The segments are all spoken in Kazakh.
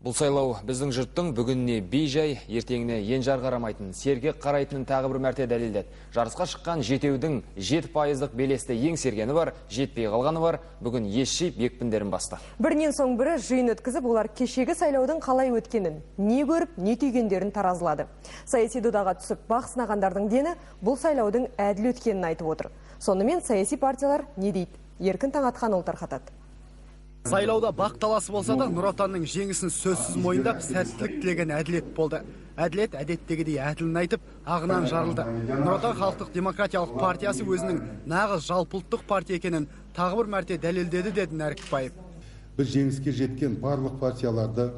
Бұл сайлау біздің жұрттың бүгініне бейжай, ертеңіне енжар қарамайтын, сергек қарайтынын тағы бір мәрте дәлелдеді. Жарысқа шыққан жетеудің 7%-лық белесті еңсергені бар, жетпей қалғаны бар, бүгін ес жиып екпіндерін басты. Бірінен соң бірі жиын өткізіп, олар кешегі сайлаудың қалай өткенін, не көріп, не түйгендерін таразылады. Саяси додаға түсіп бақ сынағандардың дені бұл сайлаудың әділ өткенін айтып отыр. Сонымен саяси партиялар не дейді? Еркін Таңатқанұлы тарқатады. Сайлауда бақ таласы болса да, Нұр Отанның жеңісін сөзсіз мойындап, сәттілік тілеген Әділет болды. Әділет әдеттегідей әділін айтып, ағынан жарылды. Нұр Отан халықтық демократиялық партиясы өзінің нағыз жалпыұлттық партия екенін тағы бір мәрте дәлелдеді, деді Нәрікбаев. Біз жеңіске жеткен барлық партияларды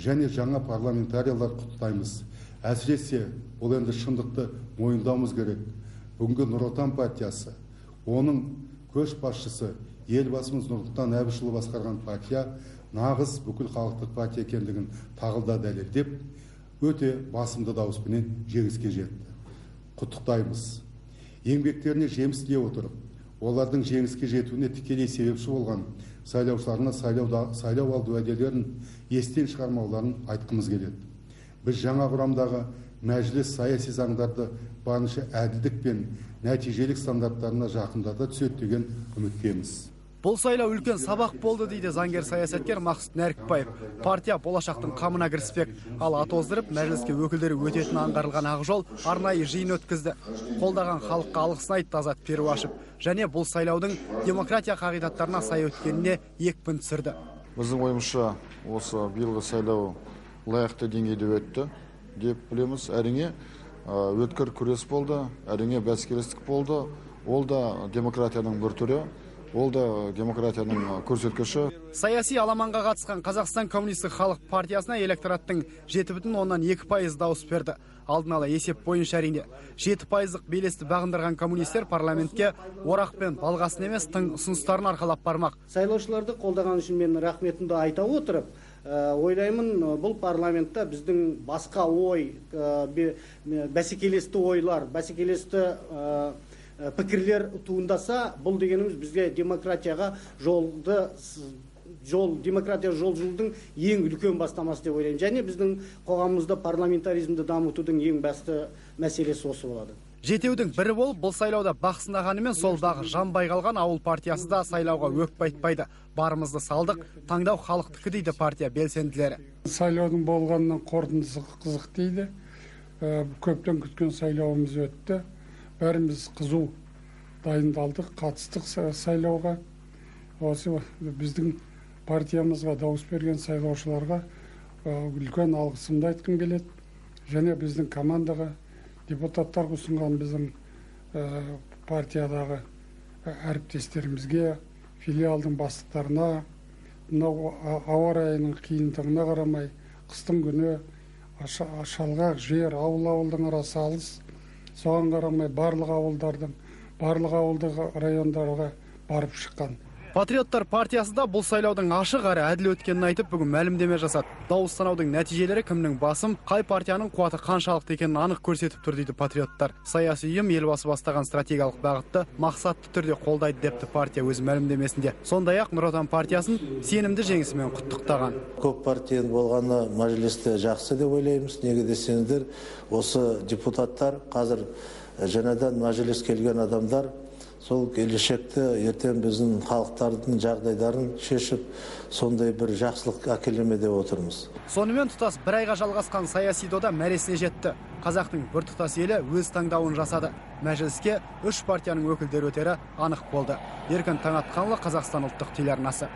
және жаңа парламентариялар құттықтаймыз. Әсіресе, бұл енді шындықты мойындауымыз керек. Бүгінгі Нұр Отан партиясы, оның көшбасшысы Елбасымыз Нұрсұлтан Әбішұлы басқарған партия нағыз бүкіл халықтық партия екендігін тағы да дәлелдеп, өте басымды дауыспенен жеңіске жетті. Құттықтаймыз. Еңбектеріне жеміс тілей отырып, олардың жеңіске жетуіне тікелей себепші болған сайлаушыларына сайлау алды уәделерін естен шығармауларын айтқымыз келеді. Біз жаңа құрамдағы мәжіліс саяси заңдарды барынша әділдік пен нәтижелік стандарттарына жақындата түседі деген үміттеміз. Бұл сайлау үлкен сабақ болды, дейді заңгер саясаткер Мақсұт Нәрікбаев. Партия болашақтың қамына кіріспек. Ал ат оздырып, мәжіліске өкілдері өтетін аңғарылған Ақ жол арнайы жиын өткізді. Қолдаған халыққа алғысын айтты Азат Перуашев. Және бұл сайлаудың демократия қағидаттарына сай өткеніне екпін түсірді. Біздің ойымызша, осы биылғы сайлау лайықты деңгейде өтті деп білеміз. Әрине, өткір күрес болды, әрине бәсекелестік болды. Ол да демократияның бір түрі. Ол да демократияның көрсеткіші. Саяси аламанға қатысқан Қазақстан Коммунистік Халық партиясына электораттың 7,2% дауыс берді. Алдын ала есеп бойынша әрине. 7%-лық белесті бағындырған коммунистер парламентке орақ пен балғасын емес, тың ұсыныстарын арқалап бармақ. Сайлаушыларды қолдаған үшін мен рахметімді айта отырып, ойлаймын, бұл парламентта біздің басқа ой, бәсекелесті ойлар, бәсекелесті пікірлер туындаса, бұл дегеніміз бізге демократияға демократия жол жүрудың ең үлкен бастамасы деп ойлаймын. Және біздің қоғамымызда парламентаризмді дамытудың ең басты мәселесі осы болады. Жетеудің бірі болып бұл сайлауда бақ сынағанымен сол бағы жанбай қалған Ауыл партиясы да сайлауға өкпе айтпайды. Барымызды салдық, таңдау халықтікі, дейді партия белсенділері. Сайлаудың болғанынан қорытындысы қызық дейді. Көптен күткен сайлауымыз өтті. Бәріміз қызу дайындалдық, қатыстық сайлауға. Осы біздің партиямызға дауыс берген сайлаушыларға үлкен алғысымды айтқым келеді. Және біздің командаға, депутаттарға ұсынған біздің партиядағы әріптестерімізге, филиалдың бастықтарына, мынау ауа райының қиындығына қарамай, қыстың күні шалғақ жер, ауыл-ауылдың арасы алыс, соған қарамай барлық ауылдардың, барлық ауылдық райондарға барып шыққан. Патриоттар партиясы да бұл сайлаудың ашық әрі әділ өткенін айтып, бүгін мәлімдеме жасады. Дауыс санаудың нәтижелері кімнің басым, қай партияның қуаты қаншалықты екенін анық көрсетіп тұр, дейді патриоттар. Саяси ұйым Елбасы бастаған стратегиялық бағытты мақсатты түрде қолдайды депті партия өз мәлімдемесінде. Сондай-ақ Нұр Отан партиясын сенімді жеңісімен құттықтаған. Көп партияның болғаны мәжілісте жақсы деп ойлаймыз. Неге десеңіздер, осы депутаттар қазір жаңадан мәжіліс келген адамдар сол келешекті ертең біздің халықтардың жағдайларын шешіп, сондай бір жақсылық әкелеме деп отырмыз. Сонымен тұтас бір айға жалғасқан саяси дода мәресіне жетті. Қазақтың біртұтас елі өз таңдауын жасады. Мәжіліске 3 партияның өкілдері өтері анық болды. Еркін Таңатқанұлы, Қазақстан ұлттық телеарнасы.